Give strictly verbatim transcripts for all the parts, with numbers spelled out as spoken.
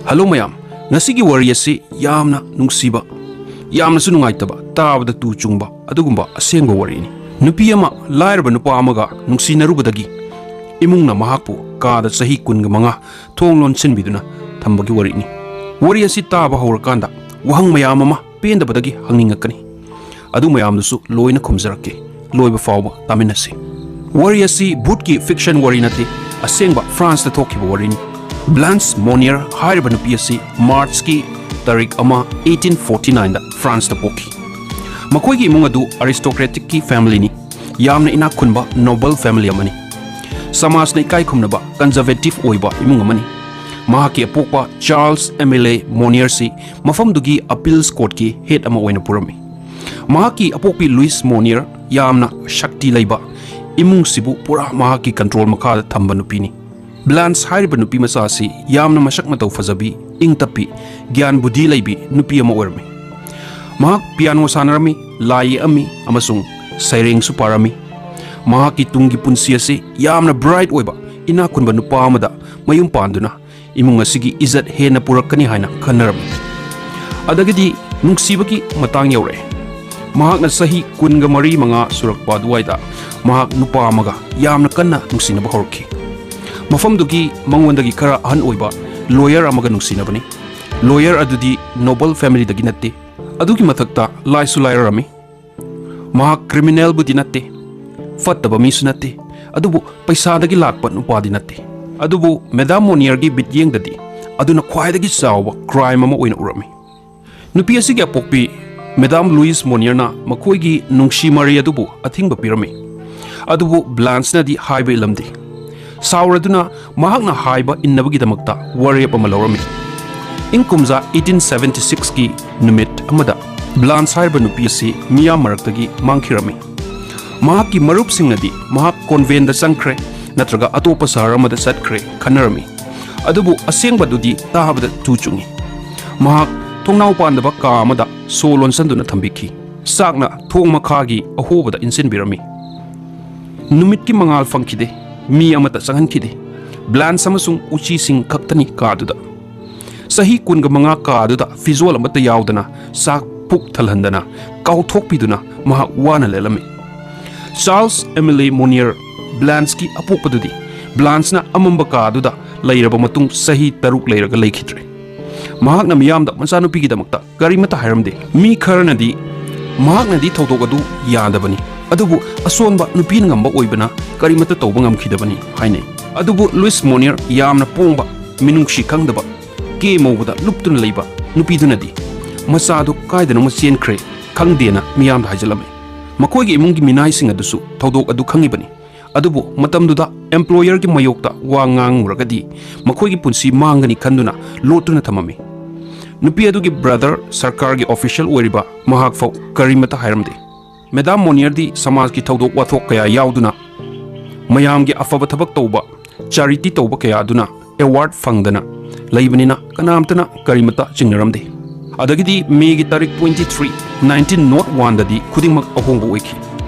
Hello ꯃꯌꯥꯝ, ꯉꯁꯤꯒꯤ ꯋꯥꯔꯤ ꯑꯁꯤ ꯌꯥꯝꯅ ꯅꯨꯡꯁꯤꯕ, ꯌꯥꯝꯅꯁꯨ ꯅꯨꯡꯉꯥꯏꯇꯕ, ꯇꯥꯕꯗ ꯇꯨ ꯆꯨꯡꯕ ꯑꯗꯨꯒꯨꯝꯕ ꯑꯁꯦꯡꯕ ꯋꯥꯔꯤꯅꯤ꯫ ꯅꯨꯄꯤ ꯑꯃ ꯂꯥꯏꯔꯕ ꯅꯨꯄꯥ ꯑꯃꯒ ꯅꯨꯡꯁꯤꯅꯔꯨꯕꯗꯒꯤ ꯏꯃꯨꯡꯅ ꯃꯍꯥꯛꯄꯨ ꯀꯥꯗ ꯆꯍꯤ ꯀꯨꯟꯒ ꯃꯉꯥ ꯊꯣꯡ ꯂꯣꯟꯁꯤꯟꯕꯤꯗꯨꯅ ꯊꯝꯕꯒꯤ ꯋꯥꯔꯤꯅꯤ꯫ ꯋꯥꯔꯤ ꯑꯁꯤ ꯇꯥꯕ ꯍꯧꯔꯀꯥꯟꯗ ꯋꯥꯍꯪ ꯃꯌꯥꯝ ꯑꯃ ꯄꯦꯟꯗꯕꯗꯒꯤ ꯍꯪꯅꯤꯡꯉꯛꯀꯅꯤ꯫ ꯑꯗꯨ ꯃꯌꯥꯝꯗꯨꯁꯨ ꯂꯣꯏꯅ ꯈꯨꯝꯖꯔꯛꯀꯦ꯫ ꯂꯣꯏꯕ ꯐꯥꯎꯕ ꯇꯥꯃꯤꯟꯅꯁꯤ꯫ ꯋꯥꯔꯤ ꯑꯁꯤ ꯚꯨꯠꯀꯤ ꯐꯤꯛꯁꯟ ꯋꯥꯔꯤ ꯅꯠꯇꯦ, ꯑꯁꯦꯡꯕ ꯐ꯭ꯔꯥꯟꯁꯇ ꯊꯣꯛꯈꯤꯕ ꯋꯥꯔꯤꯅꯤ꯫ ꯕ꯭ꯂꯥꯟꯁ ꯃꯣꯅꯤꯌꯔ ꯍꯥꯏꯔꯤꯕ ꯅꯨꯄꯤ ꯑꯁꯤ ꯃꯥꯔꯆꯀꯤ ꯇꯥꯔꯤꯛ ꯑꯃ, ꯑꯩꯠꯇꯤꯟ ꯐꯣꯔꯇꯤ ꯅꯥꯏꯟꯗ ꯐ꯭ꯔꯥꯟꯁꯇ ꯄꯣꯛꯈꯤ꯫ ꯃꯈꯣꯏꯒꯤ ꯏꯃꯨꯡ ꯑꯗꯨ ꯑꯔꯤꯁꯇꯣꯀ꯭ꯔꯦꯇꯤꯛꯀꯤ ꯐꯦꯃꯤꯂꯤꯅꯤ, ꯌꯥꯝꯅ ꯏꯅꯥꯛ ꯈꯨꯟꯕ ꯅꯣꯕꯜ ꯐꯦꯃꯤꯂꯤ ꯑꯃꯅꯤ꯫ ꯁꯃꯥꯖꯅ ꯏꯀꯥꯏ ꯈꯨꯝꯅꯕ, ꯀꯟꯖꯔꯚꯦꯇꯤꯚ ꯑꯣꯏꯕ ꯏꯃꯨꯡ ꯑꯃꯅꯤ꯫ ꯃꯍꯥꯛꯀꯤ ꯑꯄꯣꯛꯄ ꯆꯥꯔꯜꯁ ꯑꯦꯃꯤꯂꯦ ꯃꯣꯅꯤꯌꯔꯁꯤ ꯃꯐꯝꯗꯨꯒꯤ ꯑꯄꯤꯜꯁ ꯀꯣꯔꯠꯀꯤ ꯍꯦꯗ ꯑꯃ ꯑꯣꯏꯅ ꯄꯨꯔꯝꯃꯤ꯫ ꯃꯍꯥꯛꯀꯤ ꯑꯄꯣꯛꯄꯤ ꯂꯨꯏꯁ ꯃꯣꯅꯤꯌꯔ ꯌꯥꯝꯅ ꯁꯛꯇꯤ ꯂꯩꯕ, ꯏꯃꯨꯡꯁꯤꯕꯨ ꯄꯨꯔꯥ ꯃꯍꯥꯛꯀꯤ ꯀꯟꯇ꯭ꯔꯣꯜ ꯃꯈꯥꯗ ꯊꯝꯕ ꯅꯨꯄꯤꯅꯤ꯫ ꯕ꯭ꯂꯥꯟꯁ ꯍꯥꯏꯔꯤꯕ ꯅꯨꯄꯤ ꯃꯆꯥ ꯑꯁꯤ ꯌꯥꯝꯅ ꯃꯁꯛ ꯃꯇꯧ ꯐꯖꯕꯤ, ꯏꯪ ꯇꯞꯄꯤ, ꯒ꯭ꯌꯥꯟ ꯕꯨꯙꯤ ꯂꯩꯕꯤ ꯅꯨꯄꯤ ꯑꯃ ꯑꯣꯏꯔꯝꯃꯤ꯫ ꯃꯍꯥꯛ ꯄꯤꯌꯥꯅꯣ ꯁꯥꯟꯅꯔꯝꯃꯤ, ꯂꯥꯏ ꯌꯦꯛꯑꯝꯃꯤ ꯑꯃꯁꯨꯡ ꯁꯩꯔꯦꯡꯁꯨ ꯄꯥꯔꯝꯃꯤ꯫ ꯃꯍꯥꯛꯀꯤ ꯇꯨꯡꯒꯤ ꯄꯨꯟꯁꯤ ꯑꯁꯤ ꯌꯥꯝꯅ ꯕ꯭ꯔꯥꯏꯠ ꯑꯣꯏꯕ, ꯏꯅꯥꯛ ꯈꯨꯟꯕ ꯅꯨꯄꯥ ꯑꯃꯗ ꯃꯌꯨꯝ ꯄꯥꯟꯗꯨꯅ ꯏꯃꯨꯡ ꯑꯁꯤꯒꯤ ꯏꯖꯠ ꯍꯦꯟꯅ ꯄꯨꯔꯛꯀꯅꯤ ꯍꯥꯏꯅ ꯈꯟꯅꯔꯝꯃꯤ꯫ ꯑꯗꯒꯤꯗꯤ ꯅꯨꯡꯁꯤꯕꯒꯤ ꯃꯇꯥꯡ ꯌꯧꯔꯛꯑꯦ꯫ ꯃꯍꯥꯛꯅ ꯆꯍꯤ ꯀꯨꯟꯒ ꯃꯔꯤ ꯃꯉꯥ ꯁꯨꯔꯛꯄ ꯑꯗꯨꯋꯥꯏꯗ ꯃꯍꯥꯛ ꯅꯨꯄꯥ ꯑꯃꯒ ꯌꯥꯝꯅ ꯀꯟꯅ ꯅꯨꯡꯁꯤꯅꯕ ꯍꯧꯔꯛꯈꯤ꯫ ꯃꯐꯝꯗꯨꯒꯤ ꯃꯉꯣꯟꯗꯒꯤ ꯈꯔ ꯑꯍꯟ ꯑꯣꯏꯕ ꯂꯣꯌꯔ ꯑꯃꯒ ꯅꯨꯡꯁꯤꯅꯕꯅꯤ꯫ ꯂꯣꯌꯔ ꯑꯗꯨꯗꯤ ꯅꯣꯕꯜ ꯐꯦꯃꯤꯂꯤꯗꯒꯤ ꯅꯠꯇꯦ꯫ ꯑꯗꯨꯒꯤ ꯃꯊꯛꯇ ꯂꯥꯏꯁꯨ ꯂꯥꯏꯔꯔꯝꯃꯤ꯫ ꯃꯍꯥꯛ ꯀ꯭ꯔꯤꯃꯤꯅꯦꯜꯕꯨꯗꯤ ꯅꯠꯇꯦ, ꯐꯠꯇꯕ ꯃꯤꯁꯨ ꯅꯠꯇꯦ, ꯑꯗꯨꯕꯨ ꯄꯩꯁꯥꯗꯒꯤ ꯂꯥꯛꯄ ꯅꯨꯄꯥꯗꯤ ꯅꯠꯇꯦ꯫ ꯑꯗꯨꯕꯨ ꯃꯦꯗꯥꯝ ꯃꯣꯅꯤꯌꯔꯒꯤ ꯃꯤꯠꯌꯦꯡꯗꯗꯤ ꯑꯗꯨꯅ ꯈ꯭ꯋꯥꯏꯗꯒꯤ ꯆꯥꯎꯕ ꯀ꯭ꯔꯥꯏꯝ ꯑꯃ ꯑꯣꯏꯅ ꯎꯔꯝꯃꯤ꯫ ꯅꯨꯄꯤ ꯑꯁꯤꯒꯤ ꯑꯄꯣꯛꯄꯤ ꯃꯦꯗꯥꯝ ꯂꯨꯏꯁ ꯃꯣꯅꯤꯌꯔꯅ ꯃꯈꯣꯏꯒꯤ ꯅꯨꯡꯁꯤ ꯃꯔꯤ ꯑꯗꯨꯕꯨ ꯑꯊꯤꯡꯕ ꯄꯤꯔꯝꯃꯤ꯫ ꯑꯗꯨꯕꯨ ꯕ꯭ꯂꯥꯟꯁꯅꯗꯤ ꯍꯥꯏꯕ ꯏꯜꯂꯝꯗꯦ꯫ ꯁꯥꯎꯔꯗꯨꯅ ꯃꯍꯥꯛꯅ ꯍꯥꯏꯕ ꯏꯟꯅꯕꯒꯤꯗꯃꯛꯇ ꯋꯥꯔꯦꯞ ꯑꯃ ꯂꯧꯔꯝꯃꯤ꯫ ꯏꯪ ꯀꯨꯝꯖꯥ ꯑꯩꯠꯇꯤꯟ ꯁꯚꯦꯟꯇꯤ ꯁꯤꯛꯁꯀꯤ ꯅꯨꯃꯤꯠ ꯑꯃꯗ ꯕ꯭ꯂꯥꯟꯁ ꯍꯥꯏꯔꯤꯕ ꯅꯨꯄꯤ ꯑꯁꯤ ꯃꯤꯌꯥꯝ ꯃꯔꯛꯇꯒꯤ ꯃꯥꯡꯈꯤꯔꯝꯃꯤ꯫ ꯃꯍꯥꯛꯀꯤ ꯃꯔꯨꯞꯁꯤꯡꯅꯗꯤ ꯃꯍꯥꯛ ꯀꯣꯟꯚꯦꯟꯗ ꯆꯪꯈ꯭ꯔꯦ ꯅꯠꯇ꯭ꯔꯒ ꯑꯇꯣꯞꯄ ꯁꯍꯔ ꯑꯃꯗ ꯆꯠꯈ꯭ꯔꯦ ꯈꯟꯅꯔꯝꯃꯤ꯫ ꯑꯗꯨꯕꯨ ꯑꯁꯦꯡꯕꯗꯨꯗꯤ ꯇꯥꯕꯗ ꯇꯨ ꯆꯨꯡꯏ꯫ ꯃꯍꯥꯛ ꯊꯣꯡꯅꯥꯎ ꯄꯥꯟꯗꯕ ꯀꯥ ꯑꯃꯗ ꯁꯣ ꯂꯣꯟꯁꯤꯟꯗꯨꯅ ꯊꯝꯕꯤꯈꯤ꯫ ꯆꯥꯛꯅ ꯊꯣꯡ ꯃꯈꯥꯒꯤ ꯑꯍꯣꯕꯗ ꯏꯟꯁꯤꯟꯕꯤꯔꯝꯃꯤ꯫ ꯅꯨꯃꯤꯠꯀꯤ ꯃꯉꯥꯜ ꯐꯪꯈꯤꯗꯦ꯫ ꯃꯤ ꯑꯃꯠꯇ ꯆꯪꯍꯟꯈꯤꯗꯦ꯫ ꯕ꯭ꯂꯥꯟꯁ ꯑꯃꯁꯨꯡ ꯎꯆꯤꯁꯤꯡ ꯈꯛꯇꯅꯤ ꯀꯥꯗꯨꯗ꯫ ꯆꯍꯤ ꯀꯨꯟꯒ ꯃꯉꯥ ꯀꯥꯗꯨꯗ ꯐꯤꯖꯣꯜ ꯑꯃꯠꯇ ꯌꯥꯎꯗꯅ, ꯆꯥꯛ ꯄꯨꯛ ꯊꯜꯍꯟꯗꯅ, ꯀꯥꯎꯊꯣꯛꯄꯤꯗꯨꯅ ꯃꯍꯥꯛ ꯋꯥꯅ ꯂꯦꯜꯂꯝꯃꯤ꯫ ꯆꯥꯔꯜꯁ ꯑꯦꯃꯤꯂꯤ ꯃꯣꯅꯤꯌꯔ ꯕ꯭ꯂꯥꯟꯁꯀꯤ ꯑꯄꯣꯛꯄꯗꯨꯗꯤ ꯕ꯭ꯂꯥꯟꯁꯅ ꯑꯃꯝꯕ ꯀꯥꯗꯨꯗ ꯂꯩꯔꯕ ꯃꯇꯨꯡ ꯆꯍꯤ ꯇꯔꯨꯛ ꯂꯩꯔꯒ ꯂꯩꯈꯤꯗ꯭ꯔꯦ꯫ ꯃꯍꯥꯛꯅ ꯃꯤꯌꯥꯝꯗ ꯃꯆꯥꯅꯨꯄꯤꯒꯤꯗꯃꯛꯇ ꯀꯔꯤꯃꯠꯇ ꯍꯥꯏꯔꯝꯗꯦ꯫ ꯃꯤ ꯈꯔꯅꯗꯤ ꯃꯍꯥꯛꯅꯗꯤ ꯊꯧꯗꯣꯛ ꯑꯗꯨ ꯌꯥꯗꯕꯅꯤ, ꯑꯗꯨꯕꯨ ꯑꯁꯣꯟꯕ ꯅꯨꯄꯤꯅ ꯉꯝꯕ ꯑꯣꯏꯕꯅ ꯀꯔꯤꯃꯠꯇ ꯇꯧꯕ ꯉꯝꯈꯤꯗꯕꯅꯤ ꯍꯥꯏꯅꯩ꯫ ꯑꯗꯨꯕꯨ ꯂꯨꯏꯁ ꯃꯣꯅꯤꯌꯔ ꯌꯥꯝꯅ ꯄꯣꯡꯕ, ꯃꯤꯅꯨꯡꯁꯤ ꯈꯪꯗꯕ, ꯀꯦ ꯃꯧꯕꯗ ꯂꯨꯞꯇꯨꯅ ꯂꯩꯕ ꯅꯨꯄꯤꯗꯨꯅꯗꯤ ꯃꯆꯥꯗꯨ ꯀꯥꯏꯗꯅꯣꯃ ꯆꯦꯟꯈ꯭ꯔꯦ ꯈꯪꯗꯦꯅ ꯃꯤꯌꯥꯝꯗ ꯍꯥꯏꯖꯤꯜꯂꯝꯃꯤ꯫ ꯃꯈꯣꯏꯒꯤ ꯏꯃꯨꯡꯒꯤ ꯃꯤꯅꯥꯏꯁꯤꯡ ꯑꯗꯨꯁꯨ ꯊꯧꯗꯣꯛ ꯑꯗꯨ ꯈꯪꯉꯤꯕꯅꯤ꯫ ꯑꯗꯨꯕꯨ ꯃꯇꯝꯗꯨꯗ ꯑꯦꯝꯄ꯭ꯂꯣꯌꯔꯒꯤ ꯃꯥꯌꯣꯛꯇ ꯋꯥ ꯉꯥꯡꯉꯨꯔꯒꯗꯤ ꯃꯈꯣꯏꯒꯤ ꯄꯨꯟꯁꯤ ꯃꯥꯡꯒꯅꯤ ꯈꯟꯗꯨꯅ ꯂꯣꯠꯇꯨꯅ ꯊꯝꯃꯝꯃꯤ꯫ ꯅꯨꯄꯤ ꯑꯗꯨꯒꯤ ꯕ꯭ꯔꯗꯔ ꯁꯔꯀꯥꯔꯒꯤ ꯑꯣꯐꯤꯁꯤꯌꯦꯜ ꯑꯣꯏꯔꯤꯕ ꯃꯍꯥꯛ ꯐꯥꯎ ꯀꯔꯤꯃꯠꯇ ꯍꯥꯏꯔꯝꯗꯦ꯫ ꯃꯦꯗꯥꯝ ꯃꯣꯅꯤꯌꯔꯗꯤ ꯁꯃꯥꯖꯀꯤ ꯊꯧꯗꯣꯛ ꯋꯥꯊꯣꯛ ꯀꯌꯥ ꯌꯥꯎꯗꯨꯅ, ꯃꯌꯥꯝꯒꯤ ꯑꯐꯕ ꯊꯕꯛ ꯇꯧꯕ, ꯆꯥꯔꯤꯇꯤ ꯇꯧꯕ ꯀꯌꯥ ꯑꯗꯨꯅ ꯑꯦꯋꯥꯔꯗ ꯐꯪꯗꯅ ꯂꯩꯕꯅꯤꯅ ꯀꯅꯥꯝꯇꯅ ꯀꯔꯤꯃꯠꯇ ꯆꯤꯡꯅꯔꯝꯗꯦ꯫ ꯑꯗꯒꯤꯗꯤ ꯃꯦꯒꯤ ꯇꯥꯔꯤꯛ ꯇ꯭ꯋꯦꯟꯇꯤ ꯊ꯭ꯔꯤ, ꯅꯥꯏꯟꯇꯤꯟ ꯅꯣꯠ ꯋꯥꯟꯗꯗꯤ ꯈꯨꯗꯤꯡꯃꯛ ꯑꯍꯣꯡꯕ ꯑꯣꯏꯈꯤ꯫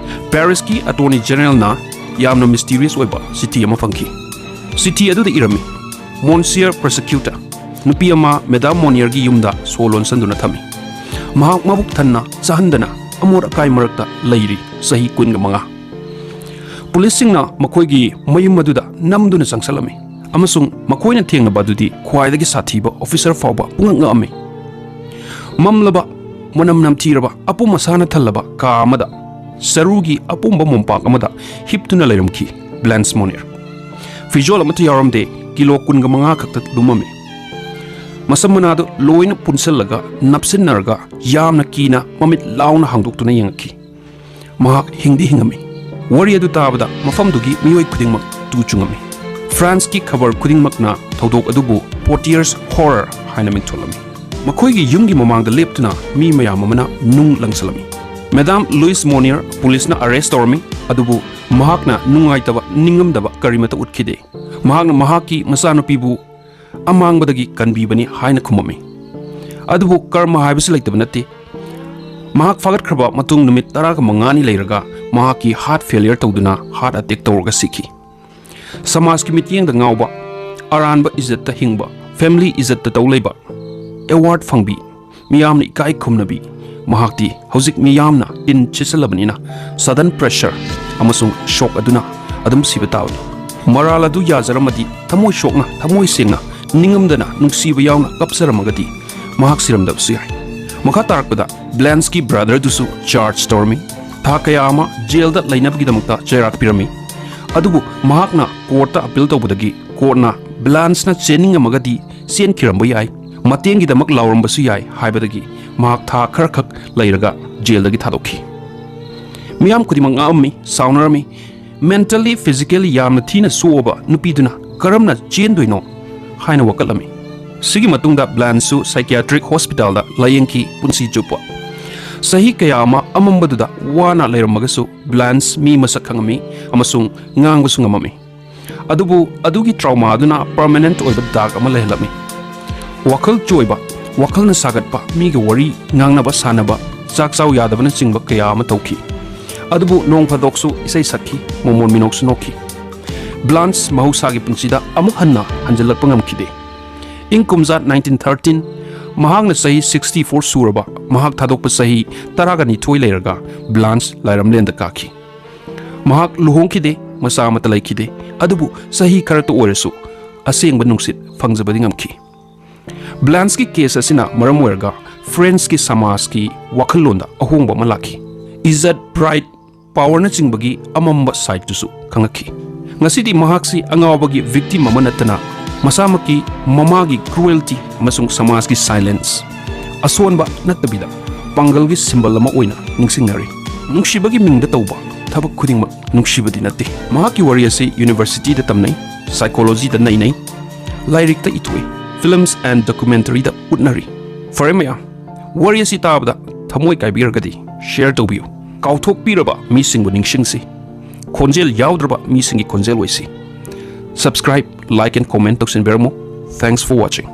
ꯄꯦꯔꯤꯁꯀꯤ ꯑꯇꯣꯔꯅꯤ ꯖꯦꯅꯔꯦꯜꯅ ꯌꯥꯝꯅ ꯃꯤꯁꯇꯤꯔꯤꯌꯁ ꯑꯣꯏꯕ ꯆꯤꯊꯤ ꯑꯃ ꯐꯪꯈꯤ꯫ ꯆꯤꯊꯤ ꯑꯗꯨꯗ ꯏꯔꯝꯃꯤ, "ꯃꯣꯟꯁꯤꯌꯔ ꯄ꯭ꯔꯣꯁꯤꯀ꯭ꯌꯨꯇꯔ, ꯅꯨꯄꯤ ꯑꯃ ꯃꯦꯗꯥꯝ ꯃꯣꯅꯤꯌꯔꯒꯤ ꯌꯨꯝꯗ ꯁꯣ ꯂꯣꯟꯁꯤꯟꯗꯨꯅ ꯊꯝꯃꯤ꯫ ꯃꯍꯥꯛ ꯃꯕꯨꯛ ꯊꯟꯅ ꯆꯥꯍꯟꯗꯅ ꯑꯃꯣꯠ ꯑꯀꯥꯏ ꯃꯔꯛꯇ ꯂꯩꯔꯤ, ꯆꯍꯤ ꯀꯨꯟꯒ ꯃꯉꯥ"꯫ ꯄꯨꯂꯤꯁꯁꯤꯡꯅ ꯃꯈꯣꯏꯒꯤ ꯃꯌꯨꯝ ꯑꯗꯨꯗ ꯅꯝꯗꯨꯅ ꯆꯪꯁꯜꯂꯝꯃꯤ ꯑꯃꯁꯨꯡ ꯃꯈꯣꯏꯅ ꯊꯦꯡꯅꯕ ꯑꯗꯨꯗꯤ ꯈ꯭ꯋꯥꯏꯗꯒꯤ ꯁꯥꯊꯤꯕ ꯑꯣꯐꯤꯁꯔ ꯐꯥꯎꯕ ꯄꯨꯡꯉꯛ ꯉꯛꯑꯝꯃꯤ꯫ ꯃꯝꯂꯕ, ꯃꯅꯝ ꯅꯝꯊꯤꯔꯕ, ꯑꯄꯨꯝ ꯑꯁꯥꯅ ꯊꯜꯂꯕ ꯀꯥ ꯑꯃꯗ ꯆꯔꯨꯒꯤ ꯑꯄꯨꯝꯕ ꯃꯣꯝꯄꯥꯛ ꯑꯃꯗ ꯍꯤꯞꯇꯨꯅ ꯂꯩꯔꯝꯈꯤ ꯕ꯭ꯂꯥꯟꯁ ꯃꯣꯅꯤꯌꯔ꯫ ꯐꯤꯖꯣꯜ ꯑꯃꯠꯇ ꯌꯥꯎꯔꯝꯗꯦ, ꯀꯤꯂꯣ ꯀꯨꯟꯒ ꯃꯉꯥ ꯈꯛꯇ ꯂꯨꯝꯃꯝꯃꯤ꯫ ꯃꯁꯝ ꯃꯅꯥꯗꯨ ꯂꯣꯏꯅ ꯄꯨꯟꯁꯤꯜꯂꯒ, ꯅꯞꯁꯤꯟꯅꯔꯒ, ꯌꯥꯝꯅ ꯀꯤꯅ ꯃꯃꯤꯠ ꯂꯥꯎꯅ ꯍꯥꯡꯗꯣꯛꯇꯨꯅ ꯌꯦꯡꯉꯛꯈꯤ꯫ ꯃꯍꯥꯛ ꯍꯤꯡꯗꯤ ꯍꯤꯡꯉꯝꯃꯤ꯫ ꯋꯥꯔꯤ ꯑꯗꯨ ꯇꯥꯕꯗ ꯃꯐꯝꯗꯨꯒꯤ ꯃꯤꯑꯣꯏ ꯈꯨꯗꯤꯡꯃꯛ ꯇꯨ ꯆꯨꯡꯉꯝꯃꯤ꯫ ꯐ꯭ꯔꯥꯟꯁꯀꯤ ꯈꯕꯔ ꯈꯨꯗꯤꯡꯃꯛꯅ ꯊꯧꯗꯣꯛ ꯑꯗꯨꯕꯨ "ꯄꯣꯇꯤꯌꯔꯁ ꯍꯣꯔꯔ" ꯍꯥꯏꯅ ꯃꯤꯡꯊꯣꯜꯂꯝꯃꯤ꯫ ꯃꯈꯣꯏꯒꯤ ꯌꯨꯝꯒꯤ ꯃꯃꯥꯡꯗ ꯂꯦꯞꯇꯨꯅ ꯃꯤ ꯃꯌꯥꯝ ꯑꯃꯅ ꯅꯨꯡ ꯂꯪꯁꯤꯜꯂꯝꯃꯤ꯫ ꯃꯦꯗꯥꯝ ꯂꯨꯏꯁ ꯃꯣꯅꯤꯌꯔ ꯄꯨꯂꯤꯁꯅ ꯑꯔꯦꯁ ꯇꯧꯔꯝꯃꯤ, ꯑꯗꯨꯕꯨ ꯃꯍꯥꯛꯅ ꯅꯨꯡꯉꯥꯏꯇꯕ, ꯅꯤꯡꯉꯝꯗꯕ ꯀꯔꯤꯃꯠꯇ ꯎꯠꯈꯤꯗꯦ꯫ ꯃꯍꯥꯛꯅ ꯃꯍꯥꯛꯀꯤ ꯃꯆꯥꯅꯨꯄꯤꯕꯨ ꯑꯃꯥꯡꯕꯗꯒꯤ ꯀꯟꯕꯤꯕꯅꯤ ꯍꯥꯏꯅ ꯈꯨꯝꯃꯝꯃꯤ꯫ ꯑꯗꯨꯕꯨ ꯀꯔꯃ ꯍꯥꯏꯕꯁꯤ ꯂꯩꯇꯕ ꯅꯠꯇꯦ꯫ ꯃꯍꯥꯛ ꯐꯥꯒꯠꯈ꯭ꯔꯕ ꯃꯇꯨꯡ ꯅꯨꯃꯤꯠ ꯇꯔꯥꯒ ꯃꯉꯥꯅꯤ ꯂꯩꯔꯒ ꯃꯍꯥꯛꯀꯤ ꯍꯥꯔꯠ ꯐꯦꯂꯤꯌꯔ ꯇꯧꯗꯨꯅ ꯍꯥꯔꯠ ꯑꯦꯇꯦꯛ ꯇꯧꯔꯒ ꯁꯤꯈꯤ꯫ ꯁꯃꯥꯖꯀꯤ ꯃꯤꯠꯌꯦꯡꯗ ꯉꯥꯎꯕ, ꯑꯔꯥꯟꯕ ꯏꯖꯠꯇ ꯍꯤꯡꯕ, ꯐꯦꯃꯤꯂꯤ ꯏꯖꯠꯇ ꯇꯧ ꯂꯩꯕ, ꯑꯦꯋꯥꯔꯗ ꯐꯪꯕꯤ, ꯃꯤꯌꯥꯝꯅ ꯏꯀꯥꯏ ꯈꯨꯝꯅꯕꯤ꯫ ꯃꯍꯥꯛꯇꯤ ꯍꯧꯖꯤꯛ ꯃꯤꯌꯥꯝꯅ ꯇꯤꯟ ꯁꯤꯠꯆꯜꯂꯕꯅꯤꯅ, ꯁꯗꯟ ꯄ꯭ꯔꯦꯁꯔ ꯑꯃꯁꯨꯡ ꯁꯣꯛ ꯑꯗꯨꯅ ꯑꯗꯨꯝ ꯁꯤꯕ ꯇꯥꯕꯅꯤ꯫ ꯃꯔꯥꯜ ꯑꯗꯨ ꯌꯥꯖꯔꯝꯃꯗꯤ, ꯊꯃꯣꯏ ꯁꯣꯛꯅ, ꯊꯃꯣꯏ ꯁꯦꯡꯅ, ꯅꯤꯡꯉꯝꯗꯅ ꯅꯨꯡꯁꯤꯕ ꯌꯥꯎꯅ ꯀꯞꯆꯔꯝꯃꯒꯗꯤ, ꯃꯍꯥꯛ ꯁꯤꯔꯝꯗꯕꯁꯨ ꯌꯥꯏ꯫ ꯃꯈꯥ ꯇꯥꯔꯛꯄꯗ, ꯕ꯭ꯂꯥꯟꯁꯀꯤ ꯕ꯭ꯔꯗꯔꯗꯨꯁꯨ ꯆꯥꯔꯖ ꯇꯧꯔꯝꯃꯤ꯫ ꯊꯥ ꯀꯌꯥ ꯑꯃ ꯖꯦꯜꯗ ꯂꯩꯅꯕꯒꯤꯗꯃꯛꯇ ꯆꯩꯔꯥꯛ ꯄꯤꯔꯝꯃꯤ꯫ ꯑꯗꯨꯕꯨ ꯃꯍꯥꯛꯅ ꯀꯣꯔꯠꯇ ꯑꯄꯤꯜ ꯇꯧꯕꯗꯒꯤ, ꯀꯣꯔꯠꯅ ꯕ꯭ꯂꯥꯟꯁꯅ ꯆꯦꯟꯅꯤꯡꯉꯝꯃꯒꯗꯤ ꯆꯦꯟꯈꯤꯔꯝꯕ ꯌꯥꯏ, ꯃꯇꯦꯡꯒꯤꯗꯃꯛ ꯂꯥꯎꯔꯝꯕꯁꯨ ꯌꯥꯏ ꯍꯥꯏꯕꯗꯒꯤ ꯃꯍꯥꯛ ꯊꯥ ꯈꯔꯈꯛ ꯂꯩꯔꯒ ꯖꯦꯜꯗꯒꯤ ꯊꯥꯗꯣꯛꯈꯤ꯫ ꯃꯤꯌꯥꯝ ꯈꯨꯗꯤꯡꯃꯛ ꯉꯛꯑꯝꯃꯤ, ꯁꯥꯎꯅꯔꯝꯃꯤ꯫ ꯃꯦꯟꯇꯦꯜꯂꯤ, ꯐꯤꯖꯤꯀꯦꯜꯂꯤ ꯌꯥꯝꯅ ꯊꯤꯅ ꯁꯣꯛꯑꯕ ꯅꯨꯄꯤꯗꯨꯅ ꯀꯔꯝꯅ ꯆꯦꯟꯗꯣꯏꯅꯣ ꯍꯥꯏꯅ ꯋꯥꯀꯠꯂꯝꯃꯤ꯫ ꯁꯤꯒꯤ ꯃꯇꯨꯡꯗ ꯕ꯭ꯂꯥꯟꯁꯁꯨ ꯁꯥꯏꯀꯤꯌꯥꯇ꯭ꯔꯤꯛ ꯍꯣꯁꯄꯤꯇꯥꯜꯗ ꯂꯥꯌꯦꯡꯈꯤ ꯄꯨꯟꯁꯤ ꯆꯨꯞꯄ꯫ ꯆꯍꯤ ꯀꯌꯥ ꯑꯃ ꯑꯃꯝꯕꯗꯨꯗ ꯋꯥꯅ ꯂꯩꯔꯝꯃꯒꯁꯨ, ꯕ꯭ꯂꯥꯟꯁ ꯃꯤ ꯃꯁꯛ ꯈꯪꯉꯝꯃꯤ ꯑꯃꯁꯨꯡ ꯉꯥꯡꯕꯁꯨ ꯉꯝꯃꯝꯃꯤ꯫ ꯑꯗꯨꯕꯨ ꯑꯗꯨꯒꯤ ꯇ꯭ꯔꯥꯎꯃꯥ ꯑꯗꯨꯅ ꯄꯔꯃꯅꯦꯟꯠ ꯑꯣꯏꯕ ꯗꯥꯛ ꯑꯃ ꯂꯩꯍꯜꯂꯝꯃꯤ꯫ ꯋꯥꯈꯜ ꯆꯣꯏꯕ, ꯋꯥꯈꯜꯅ ꯁꯥꯒꯠꯄ, ꯃꯤꯒ ꯋꯥꯔꯤ ꯉꯥꯡꯅꯕ ꯁꯥꯟꯅꯕ, ꯆꯥꯛ ꯆꯥꯎ ꯌꯥꯗꯕꯅꯆꯤꯡꯕ ꯀꯌꯥ ꯑꯃ ꯇꯧꯈꯤ꯫ ꯑꯗꯨꯕꯨ ꯅꯣꯡ ꯐꯥꯗꯣꯛꯁꯨ ꯏꯁꯩ ꯁꯛꯈꯤ, ꯃꯣꯃꯣꯟ ꯃꯤꯅꯣꯛꯁꯨ ꯅꯣꯛꯈꯤ꯫ ꯕ꯭ꯂꯥꯟꯁ ꯃꯍꯧꯁꯥꯒꯤ ꯄꯨꯟꯁꯤꯗ ꯑꯃꯨꯛ ꯍꯟꯅ ꯍꯟꯖꯤꯜꯂꯛꯄ ꯉꯝꯈꯤꯗꯦ꯫ ꯏꯪ ꯀꯨꯝꯖꯥ ꯅꯥꯏꯟꯇꯤꯟ ꯊꯥꯔꯇꯤꯟ, ꯃꯍꯥꯛꯅ ꯆꯍꯤ ꯁꯤꯛꯁꯇꯤ ꯐꯣꯔ ꯁꯨꯔꯕ, ꯃꯍꯥꯛ ꯊꯥꯗꯣꯛꯄ ꯆꯍꯤ ꯇꯔꯥꯒ ꯅꯤꯊꯣꯏ ꯂꯩꯔꯒ ꯕ꯭ꯂꯥꯟꯁ ꯂꯥꯏꯔꯝꯂꯦꯟꯗ ꯀꯥꯈꯤ꯫ ꯃꯍꯥꯛ ꯂꯨꯍꯣꯡꯈꯤꯗꯦ, ꯃꯆꯥ ꯑꯃꯠꯇ ꯂꯩꯈꯤꯗꯦ, ꯑꯗꯨꯕꯨ ꯆꯍꯤ ꯈꯔꯇ ꯑꯣꯏꯔꯁꯨ ꯑꯁꯦꯡꯕ ꯅꯨꯡꯁꯤꯠ ꯐꯪꯖꯕꯗꯤ ꯉꯝꯈꯤ꯫ ꯕ꯭ꯂꯥꯟꯁꯀꯤ ꯀꯦꯁ ꯑꯁꯤꯅ ꯃꯔꯝ ꯑꯣꯏꯔꯒ ꯐ꯭ꯔꯦꯟꯁꯀꯤ ꯁꯃꯥꯖꯀꯤ ꯋꯥꯈꯜꯂꯣꯟꯗ ꯑꯍꯣꯡꯕ ꯑꯃ ꯂꯥꯛꯈꯤ꯫ ꯏꯖꯠ, ꯄ꯭ꯔꯥꯏꯗ, ꯄꯥꯋꯔꯅꯆꯤꯡꯕꯒꯤ ꯑꯃꯝꯕ ꯁꯥꯏꯗꯇꯨꯁꯨ ꯈꯪꯂꯛꯈꯤ꯫ ꯉꯁꯤꯗꯤ ꯃꯍꯥꯛꯁꯤ ꯑꯉꯥꯎꯕꯒꯤ ꯚꯤꯛꯇꯤꯝ ꯑꯃ ꯅꯠꯇꯅ, ꯃꯁꯥꯃꯛꯀꯤ ꯃꯃꯥꯒꯤ ꯀ꯭ꯔꯨꯑꯦꯜꯇꯤ ꯑꯃꯁꯨꯡ ꯁꯃꯥꯖꯀꯤ ꯁꯥꯏꯂꯦꯟꯁ, ꯑꯁꯣꯟꯕ ꯅꯠꯇꯕꯤꯗ ꯄꯥꯡꯒꯜꯒꯤ ꯁꯤꯝꯕꯜ ꯑꯃ ꯑꯣꯏꯅ ꯅꯤꯡꯁꯤꯡꯅꯔꯤ꯫ ꯅꯨꯡꯁꯤꯕꯒꯤ ꯃꯤꯡꯗ ꯇꯧꯕ ꯊꯕꯛ ꯈꯨꯗꯤꯡꯃꯛ ꯅꯨꯡꯁꯤꯕꯗꯤ ꯅꯠꯇꯦ꯫ ꯃꯍꯥꯛꯀꯤ ꯋꯥꯔꯤ ꯑꯁꯤ ꯌꯨꯅꯤꯚꯔꯁꯤꯇꯤꯗ ꯇꯝꯅꯩ, ꯁꯥꯏꯀꯣꯂꯣꯖꯤꯗ ꯅꯩꯅꯩ, ꯂꯥꯏꯔꯤꯛꯇ ꯏꯊꯣꯛꯏ, films and documentaryꯗ ꯎꯠꯅꯔꯤ꯫ ꯐꯔꯦ ꯃꯌꯥꯝ, ꯋꯥꯔꯤ ꯑꯁꯤ ꯇꯥꯕꯗ ꯊꯃꯣꯏ ꯀꯥꯏꯕꯤꯔꯒꯗꯤ share ꯇꯧꯕꯤꯌꯨ꯫ ꯀꯥꯎꯊꯣꯛꯄꯤꯔꯕ ꯃꯤꯁꯤꯡꯕꯨ ꯅꯤꯡꯁꯤꯡꯁꯤ꯫ ꯈꯣꯟꯖꯦꯜ ꯌꯥꯎꯗ꯭ꯔꯕ ꯃꯤꯁꯤꯡꯒꯤ ꯈꯣꯟꯖꯦꯜ ꯑꯣꯏꯁꯤ꯫ Subscribe, like and comment ꯇꯧꯁꯤꯟꯕꯤꯔꯝꯃꯨ꯫ Thanks for watching.